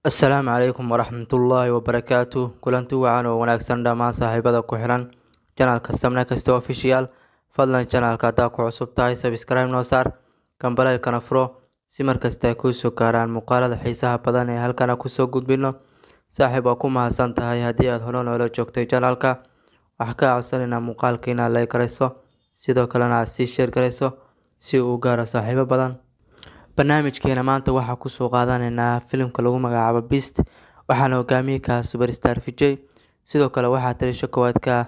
Assalaamu calaykum waraxmatullaahi wabarakaatu. Kulanti wacan oo wanaagsan dhammaan saaxiibada ku xiran channelka Samna Kasta Official. Fadlan channelka haddaa ku cusub tahay, subscribe noo saar, gambaleelkana furo si markasta ay kuu soo gaaraan muuqaalada xiisaha badan ee halkan kusoo gudbino. Saaxiib, waa ku mahadsan tahay haddii aad hore noola joogtay channelka. Waxaa ka codsanaynaa muuqaalka inaad like garayso, sidoo kalena aad sii share garayso si uu u gaaro saaxiibo badan. Barnaamijkeena maanta waxaa kusoo qaadanaynaa filimka lagu magacaabo Beast, waxaana hogaamiye ka ah superstar Vijay. Sidoo kale waxaa talisho koowaad ka ah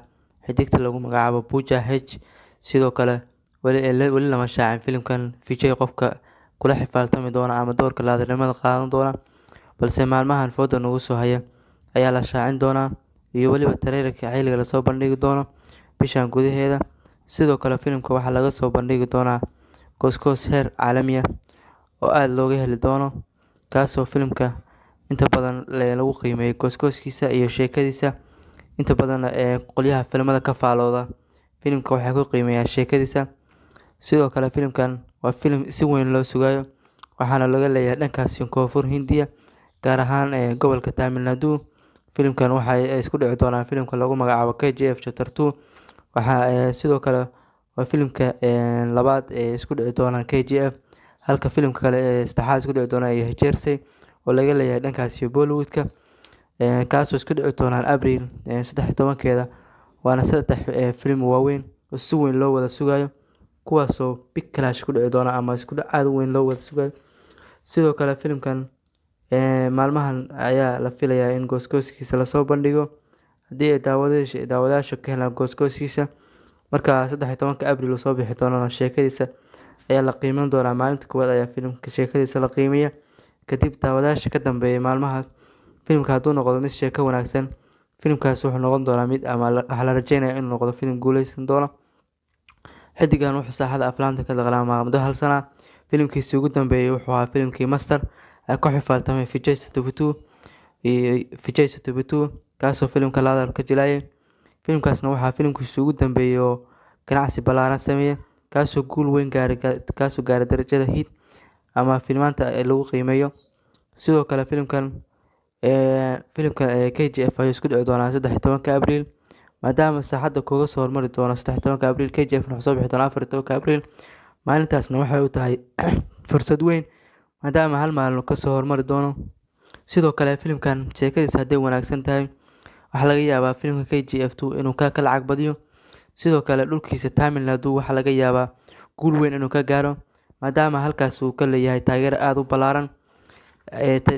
xidigta lagu magacaabo Pooja Hegde. Sidoo kale weli lama shaacin filimkan Vijay qofka kula xifaaltami doona ama doorka laadarnimada qaadan doona, balse maalmahan fooda nagu soo haya ayaa la shaacin doonaa iyo weliba trailerka xilliga lasoo bandhigi doono bishan gudaheeda. Sidoo kale filimka waxaa laga soo bandhigi doonaa goosgoos heer caalami ah oo aada looga heli doono, kaasoo filimka inta badan lagu qiimeeyo goosgooskiisa iyo sheekadiisa. Inta badan ee qolyaha filimada ka faalooda filimka waxay ku qiimeeyaan sheekadiisa. Sidoo kale filimkan waa filim si weyn loo sugayo, waxaana laga leeyahay dhankaasi koonfur Hindiya, gaar ahaan ee gobolka Tamil Nadu. Filimkan waxay isku dhici doonaan filimka lagu magacaabo KGF Chapter 2. Waxaa sidoo kale waa filimka labaad ee isku dhici doonaan KGF, halka filimka kale ee saddexaad isku dhici doona yahay Jersey oo laga leeyahay dhankaasi Bollywoodka, kaasoo isku dhici doonaan Abriil 13-keeda. Waana saddex filim waaweyn oo si weyn loo wada sugayo, kuwaasoo big clash ku dhici doona ama isku dhac aad u weyn loo wada sugayo. Sidoo kale filimkan maalmahan ayaa la filayaa in goosgooskiisa lasoo bandhigo, haddii ay daawadayaasha ka helaan goosgooskiisa. Marka 13-ka Abriil soo bixi doono, sheekadiisa ayaa la qiimeyn doonaa. Maalinta koowaad ayaa filimka sheekadiisa la qiimeeya, kadib daawadayaasha ka dambeeya maalmahaas. Filimka hadduu noqdo mid sheeko wanaagsan, filimkaas wuxuu noqon doonaa mid ama waxaa la rajeynaya inuu noqdo filim guuleysan doona. Xidigan wuxuu saaxada aflaamta ka dagaalamay muddo hal sana. Filimkiisii ugu dambeeyay wuxuu ahaa filimkii Master ee ku xifaaltamay Vijay Sethupathi iyo Vijay Sethupathi, kaasoo filimka laadar ka jilayay. Filimkaasna waxaa filimkiisii ugu dambeeyay oo ganacsi ballaaran sameeyay, kaasoo guul weyn gaaray, kaasoo gaaray darajada hit ama filmaanta lagu qiimeeyo. Sidoo kale filimkan KGF ayuu isku dhici doonaa 13-ka Abriil, maadaama saaxadda kuga soo hormari doono 13-ka Abriil. KGF wuxuu soo bixi doonaa 14-ka Abriil. Maalintaasna waxay u tahay fursad weyn, maadaama hal maalin kasoo hormari doono. Sidoo kale filimkan sheekadiisa hadday wanaagsan tahay, waxaa laga yaabaa filimka KGF 2 inuu ka lacag badiyo. Sidoo kale dhulkiisa Tamil Nadu waxaa laga yaabaa guul weyn inuu ka gaaro, maadaama halkaas uu ka leeyahay taageero aada u ballaaran,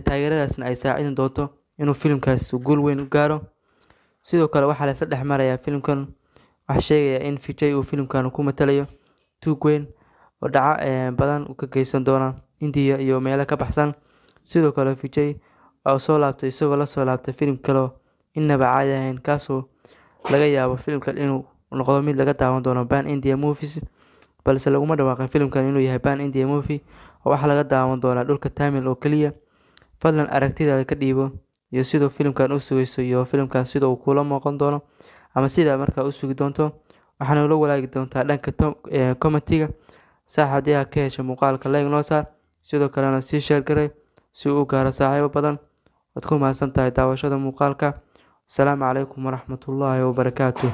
taageeradaasna ay saacidi doonto inuu filimkaas guul weyn u gaaro. Sidoo kale waxaa la isla dhex marayaa filimkan, waxaa sheegaya in Vijay uu filimkan ku matalayo tuug weyn oo dhaca badan ka geysan doona Hindiya iyo meelo ka baxsan. Sidoo kale Vijay oo soo laabtay, isagoo la soo laabtay filim kaloo inaba caadi ahayn, kaasoo laga yaabo filimkan inuu noqdo mid laga daawan doono Pan India Movies, balse laguma dhawaaqin filimkan inuu yahay Pan India Movie oo waxaa laga daawan doonaa dhulka Tamil oo keliya. Fadlan aragtidaada ka dhiibo iyo siduu filimkan u sugayso iyo filimkan sida uu kula muuqan doono ama sida markaa u sugi doonto. Waxaana ula wadaagi doontaa dhanka commentiga. Saax, haddii aad ka heshay muuqaalka, like noo saar, sidoo kalena sii share garay si uu u gaaro saaxiibo badan. Waad ku mahadsan tahay daawashada muuqaalka. Asalaamu calaykum waraxmatullaahi wabarakaatuh.